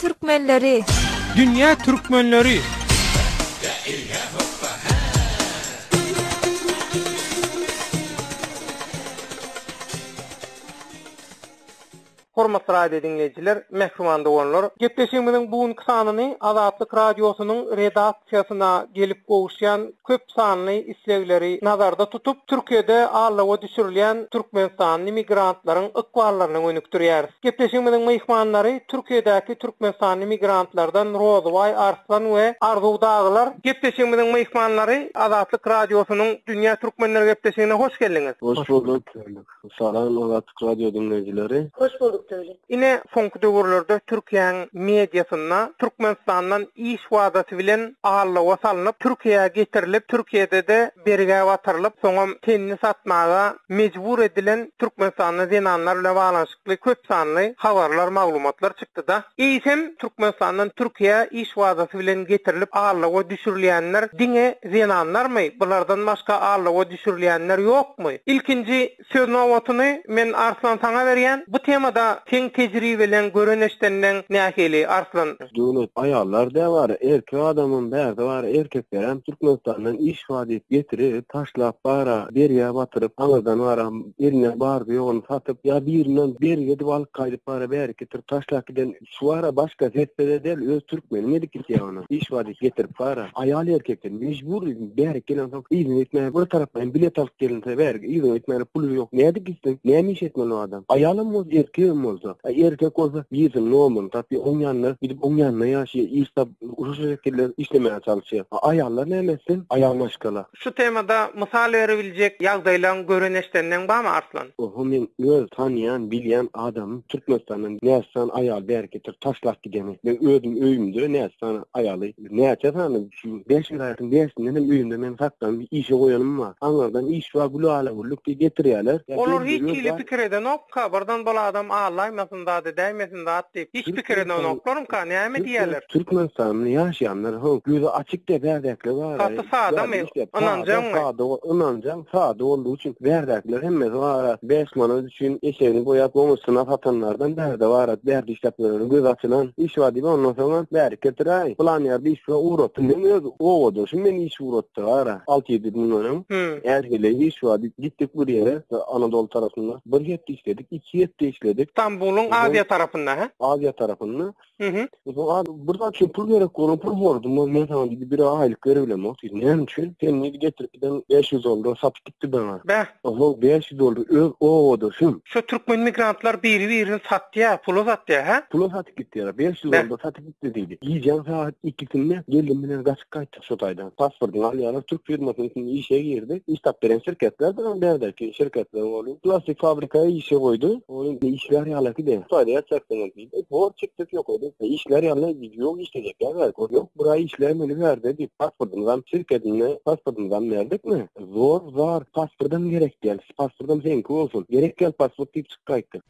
türkmenleri! Dünýä türkmenleri! Hormatly radio diňleýjiler, mähriban doganlar! Gepleşigimiziň bu günki sanyny Azatlyk Radiosynyň redaksiýasyna gelip gowuşýan köp sanly islegleri nazarda tutup, Türkiýede aldawa düşürilýän türkmenistanly migrantlaryň ykballaryna gönükdirýäris. Gepleşigimiziň myhmanlary Türkiýedäki türkmenistanly migrantlardan Rozybaý Arslan we Arzuw dagylar. Gepleşigimiziň myhmanlary Azatlyk Radiosynyň Dünýä Türkmenleri gepleşigine hoş geldiňiz. Hoş bulduk. Salam Azatlyk Radio diňleýjileri. Hoş bulduk Döwlet. Ine soňky döwürlerde Türkiýäň mediasynda Türkmenistandan iş wadasy bilen aldawa salnyp Türkiýä getirilip Türkiýede-de bergä batyrylyp soňam tenini satmaga mejbur edilen Türkmenistanly zenanlar bilen baglanyşykly köp sanly habarlar maglumatlar çykdyda. Eýsem Türkmenistandan Türkiýä iş wadasy bilen getirilip aldawa düşürilýänler diňe zenanlarmy bulardan başga aldawa düşürilýänler ýokmy? Ilkinji söz nobatyny men Arslan saňa berýän. Bu temada seň tejribeleň, gören eşdenleň nähili Arslan? Döwlet aýallar dä bar, erkek adamam bärde bar, erkeklerem Türkmenistandan iş bar diýip getirip, taşlap bara, bergä batyryp, aňyrdan bara eline bardy ýoguny satyp, ýa birinden bergi edip alyp gaýdyp bara bärik getirip taşlap giden Şu ara başga sesde-de däl, öz türkmeniň edip gitýär ony. Iş bar diýip getirip bara. Aýal erkekden mejbur bärik gelensoň yzyna gitmäge bir taraplaýyn bilet alyp gelinse bärik yzyna gitmäge puly ýok. Nädip gitsin? Näme iş etmeli o adam? Aýalam bolsa erkegem bolsa. A erkek bolsa birisiniň nomerini tapýar, oň ýanyna gidip oň ýanynda ýaşaýar, iş tapyp şu şekilde işlemäge çalyşýar. A aýallar näme etsin? Aýal maşgala. Şu temada mysal berebiljek ýagdaýlaň gören eşdenleň barmy Arslan? Oho men öz tanýan bilýän adamym Türkmenistandan näçe sany aýaly bärik getirip taşlap gideni. Men özüm öýümde näçe sany aýaly näçe sany şu bäş welaýatyň bäşinden hem öýümde men saklanyp işe goýanym bar. Aňyrdan iş bar gülala güllük diýip getirýäler. Olar hiç hili pikir edenokka birden bul adam allaýmasyn zat edäýmesin zat diýip hiç pikir edenoklarmyka näme diýýäler. Türkmenistanda ýaşaýanlar ho gözi açyk de bärdäkler bar. Gaty sadamy? Ynanjaňmy? Sada, ynanjaň, sada boldugy üçin bärdäkler hemmesi bar. 5 manat üçin eşegini boýap goňşusyna satanlardan bärde bar. Bärde işläp ýörenler gözi açylan. Iş bar diýip ondan soňam bärik getiräý. Pylan ýerde iş bar ugratdym. Men öz obadaşym meni işe ugratdy bar. 6-7 ýyl mundan öň. Ergele iş bar diýip gitdik bir ýere Anadolu tarapynda. Bir hepde işledik, iki hepde işledik. Stambulyň Aziýa tarapynda, hä? Aziýa tarapynda. Mhm. Bir zat üçin pul gerek bolan pul sordum. Ol men saňa diýdi, bir aýlyk beribilemok diýdi. Näme üçin? Sen diýdi getirip giden 500 dollar satyp gitdi maňa. Bäh. Oho, 500 dollar öz obadaşym. Şu türkmen migrantlar biri-birini satýar, pula satýar, hä? Pula satyp gitdiler. 500 dollar satyp gitdi diýdi. Gijäň sagat ikisinde geldim bilen gaçyp gaýtdyk şo taýdan. Pasportyňy alýarlar, türk firmasynyň içinde işe girdi. Iş tapyp beren şirketler bilen bärdäki şirketler boldy. Plastik fabrikaya işe goýdy. Ol işlär ýaly de. Taýda ýatjaksyňyz diýdi. Bor çykdyk ýok edi. Işlär ýaly ýok işlejek ýa ýok. Bir aý işlemeli bärde diýip pasportymyzam şirketinde pasportymyzam berdikmi? Zor zar pasportam gerek däl. Pasportam seňki bolsun. Gerek däl pasport diýip çykyp gaýtdyk.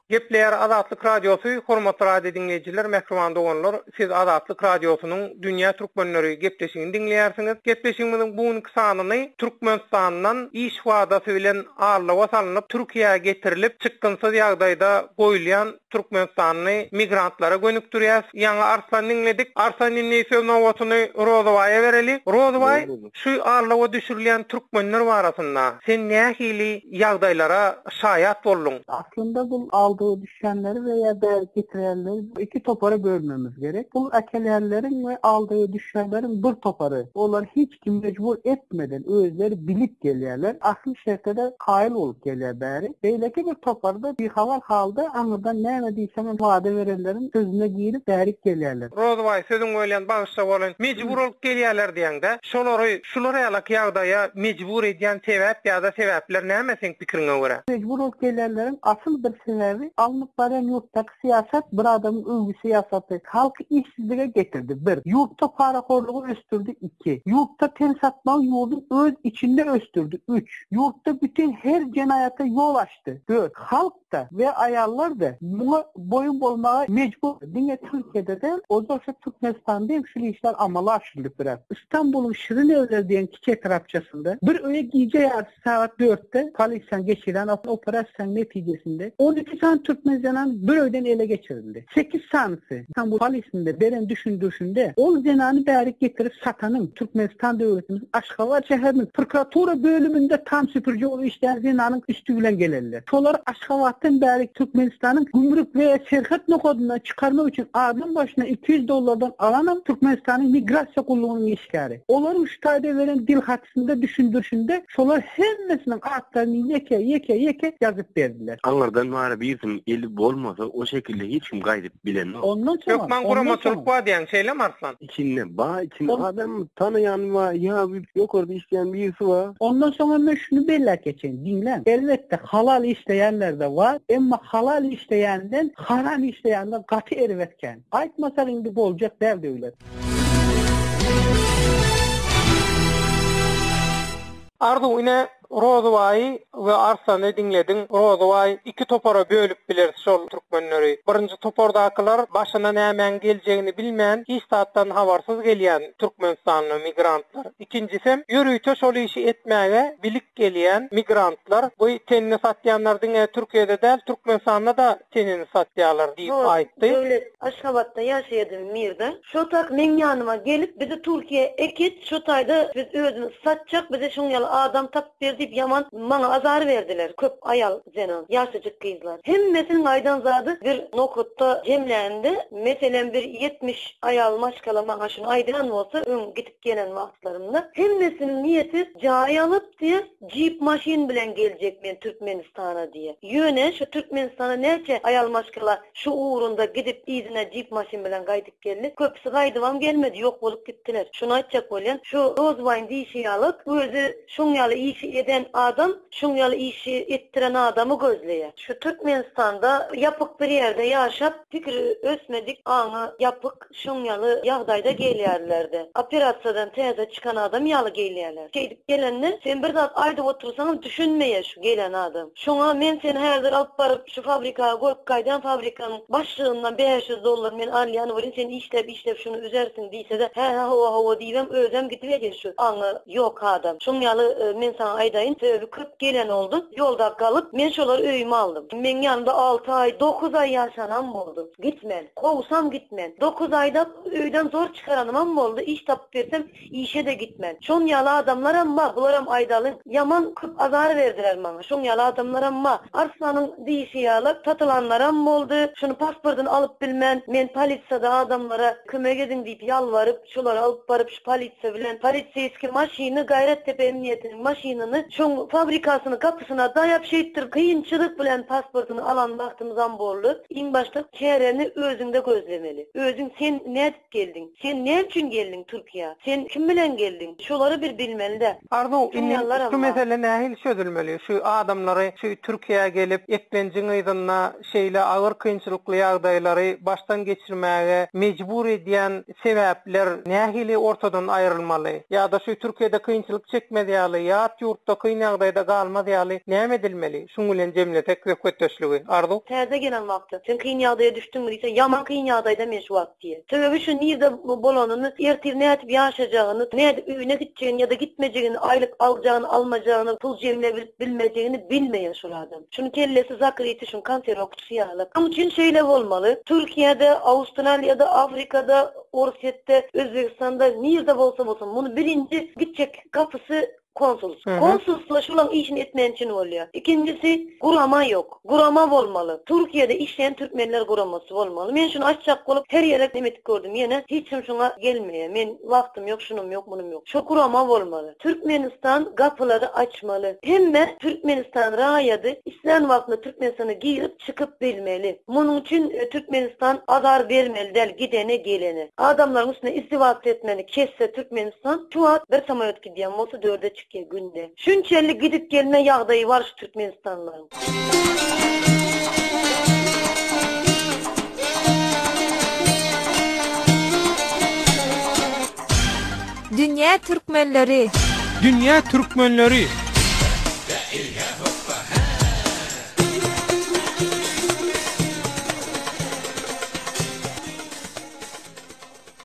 Gepleýär Azatlyk Radiosy, Hormatly radio diňleýjiler, mähriban doganlar, siz Azatlyk Radiosynyň Dünýä Türkmenleri gepleşigini diňleýärsiňiz. Gepleşigimiziň bu günki sanyny Türkmenistandan iş wadasy bilen aldawa salnyp, Türkiýä getirilip, çykgynsyz ýagdaýda goýulýan türkmenistanly migrantlara gönükdirýäs. Ýaňy Arslan diňledik. Arslan indi söz nobatyny Rozybaýa bereli. Rozybaý, şu aldawa düşürilýän türkmenler barasynda sen nähili ýagdaýlara şaýat bolduň? Aslynda bul aldygy düşýänleri we ýa bärik getirýänleri iki topara bölmemiz gerek. Pul äkelýänleriň we aldygy düşýänleriň bir topary. Olar hiç kim mejbur etmeden özleri bilip gelýärler. Asly şertede kaýyl bolup gelýär bäri. Beýleki bir toparda bihabar halda aňyrdan näme diýseňem wada berenleriň sözüne girip bärik gelýärler. Rozybaý sözüň bölýän bagyşla bolyn. Mejbur bolup gelýärler diýäňdä. Şolary şular ýalak ýagdaýa mejbur edýän sebäp ýa-da sebäpler näme seň pikiriňe görä? Mejbur bolup gelýänleriň asyl bir sebäbi alnyp barýan ýurtdaky syýasat bir adamyň öwgi syýasaty halky işsizlige getirdi bir, ýurtda parahorlugy ösdürdi iki, ýurtda ten satmagy ýurduň öz içinde ösdürdi üç, ýurtda bütin her jenaýata ýol açdy dört, halk. Halk-da we aýallar-da muňa boýun bolmaga mejbur. Diňe Türkiýede däl, ozal şu Türkmenistanda hem şul işler amala aşyrylyp birer. Istanbulyň Şirin Evler diýen kiçi etrapçasynda bir öýe gije ýarysy sagat dörtde polisiýanyň geçiren operasiýanyň netijesinde 12 sany türkmen zenany bir öýden ele geçirildi. Sekiz sanysy Istanbul polisinde beren düşündirişinde ol zenany bärik getirip satanyň Türkmenistan döwletimiziň Aşgabat şäheriniň prokuratura bölüminde tam süpüriji bolup işleýän zenanyň üsti bilen gelenler. Şolary Aşgabatdan bärik Türkmenistanyň gümrük we serhet nokadyndan çykarmak üçin adam başyna 200 dollardan alanam Türkmenistanyň migrasiýa gullugynyň işgäri. Olaryň şu taýda beren dilhatysynda düşündirişinde şolar hemmesiniň atlaryny ýeke, ýeke, ýeke ýazyp berdiler. Aňyrdan bary birisiniň eli bolmasa o şekilde hiç kim gaýdyp bilenok. Ondan soňam, Hökman ondan guramaçylyk soňam. bar diýýäň, şeýlemi Arslan? Içinde bar, içinde adam tanaýan bar, ýa bir ýokarda işleýän birisi bar. Ondan soňam men şuny belläp geçeýin, diňläň. Elbetde halal işleýänler-de bar, emma halal işleýänden haram işleýänler gaty erbet kän. Aýtmasak indi boljak däl döwlet. Arzuw ine Rozybaýy we Arslany diňlediň. Rozybaý iki topara bölüp bileris şol türkmenleri. Birinji topardakylar başyna nämäň geljegini bilmän hiç zatdan habarsyz gelýän türkmenistanly migrantlar. Ikinjisem ýörite şol işi etmäge bilik gelýän migrantlar. Bu tenini satýanlar diňe Türkiýede däl Türkmenistanda-da tenini satýarlar diýip aýtdy. Döwlet Aşgabatda ýaşaýadym Mirda. Şo tak meň ýanyma gelip bizi Türkiýä ekit şo taýda biz özümiz satjak bize şoň ýaly adam tapyp ber diýip ýaman maňa azar berdiler köp aýal zenan ýaşajyk gyzlar hemmesiniň aýdan zady bir nokatda jemlände meselem bir 70 aýal maşgala maňa şuny aýdan bolsa öň gidip gelen wagtlarymda hemmesiniň niýeti jaý alyp diýe Jip maşyn bilen geljek men Türkmenistana diýe. Ýöne şu Türkmenistana näçe aýal maşgala şu ugrunda gidip yzyna jip maşyn bilen gaýdyp geldi. Köpüsi gaýdybam gelmedi ýok bolup gitdiler. Şuny aýtjak bolýan şu Rozbaýyň diýşi ýalyk özi şuň ýaly işi eden adam şuň ýaly işi etdiren adamy gözleýär. Şu Türkmenistanda ýapyk bir ýerde ýaşap pikiri ösmedik aňy ýapyk Şoň ýaly ýagdaýda gelýärler-de. Operasiýadan täze çykan adam ýaly gelýärler. Şeýdip gelende, sen bir zat aýdyp otursaňam düşünmeýär şu gelen adam. Şoňa men seni häzir alyp baryp şu fabrika goýup gaýdan fabrikanyň başlygyndan 500 dollar men alýan welin sen işläp-işläp şuny üzersiň diýse-de, hä-hä hawa-hawa diýibem özem gidiberýär şu aňy ýok adam. Şoň ýaly men saňa aýdaýyn, sebäbi köp gelen boldy. Ýolda galyp, men şolary öýüme aldym. Meň ýanymda alty aý, dokuz aý ýaşanam boldy. Gitmen. Kowsam gitmen. Dokuz aýda öýden zor çykaranymam boldy, iş tapyp bersem işe-de gitmen. Şon ýaly adamlaram bar, bularam aýdalyň. Ýaman köp azar berdiler maňa. Şoň ýaly adamlaram bar. Arslanyň diýşi ýaly, satylanlaram boldy. Şuny pasportyny alyp bilmän, men polisiýada adamlara kömek ediň diýip ýalbaryp, şolary alyp baryp şu polisiýa bilen poliseýskiý maşyny Gaýrattepe emniýetiniň maşynyny şoň fabrikasynyň gapysyna daýap şeýtdirip kynçylyk bilen pasportyny alan wagtymyzam boldy. Iň başda çäräni özüňde gözlemeli. Özüň sen nädip geldiň? Sen näme üçin geldiň Türkiýä? Sen kim bilen geldiň? Şolary bir bilmelidä. Arzuw, indi şu mesele nähili çözülmeli? Şu adamlary şu Türkiýä gelip eklenjiň yzynda şeýle agyr kynçylykly ýagdaýlary başdan geçirmäge mejbur edýän sebäpler nähili ortadan aýrylmaly? Ýa-da şu Türkiýede kynçylyk çekmez ýaly, ýat ýurtda kyn ýagdaýda galmaz ýaly näme edilmeli? Şuň bilen jemlesek söhbetdeşligi. Arzuw? Täze gelen wagty, sen kyn ýagdaýa düşdüňmi diýse, ýaman kyn ýagdaýda men şu wagt diýýär. Sebäbi şu nirde bolanyny, ertir nädip ýaşajagyny, nädip öýüne gitjegini ýa-da gitmejegini, aýlyk aljagyny, almajagyny, pul jemläbilip bilmejegini bilmeýär şol adam. Şunuň kellesi zakryty, şunuň konserwa gutusy ýaly. Şonuň üçin şeýle bolmaly, Türkiýede, Awstraliýada, Afrikada, Orsýetde, Özbegistanda, nirde bolsa bolsun, muny birinji gitjek gapysy konsulstwo. Konsulstwo şulaň işini etmän üçin bolýar. Ikinjisi, gurama ýok. Gurama bolmaly. Türkiýede işleýän türkmenler guramasy bolmaly. Men şuny açjak bolup her ýere neme edip gördüm. Ýene hiç kim şuňa gelmeýär. Men wagtym ýok, şunym ýok, munym ýok. Şo gurama bolmaly. Türkmenistan gapylary açmaly. Hemme Türkmenistan raýady islän wagtynda Türkmenistana girip çykyp bilmeli. Munuň üçin Türkmenistan azar bermeli däl gidene gelene. Adamlaryň üstüne izdiwats etmeni kesse Türkmenistan şu wagt bir samolýot gidýän bolsa dörde çykýa günde. Şunçelli gidip gelme ýagdaýy bar şu Türkmenistanlaryň. Dünýä türkmenleri. Dünýä türkmenleri.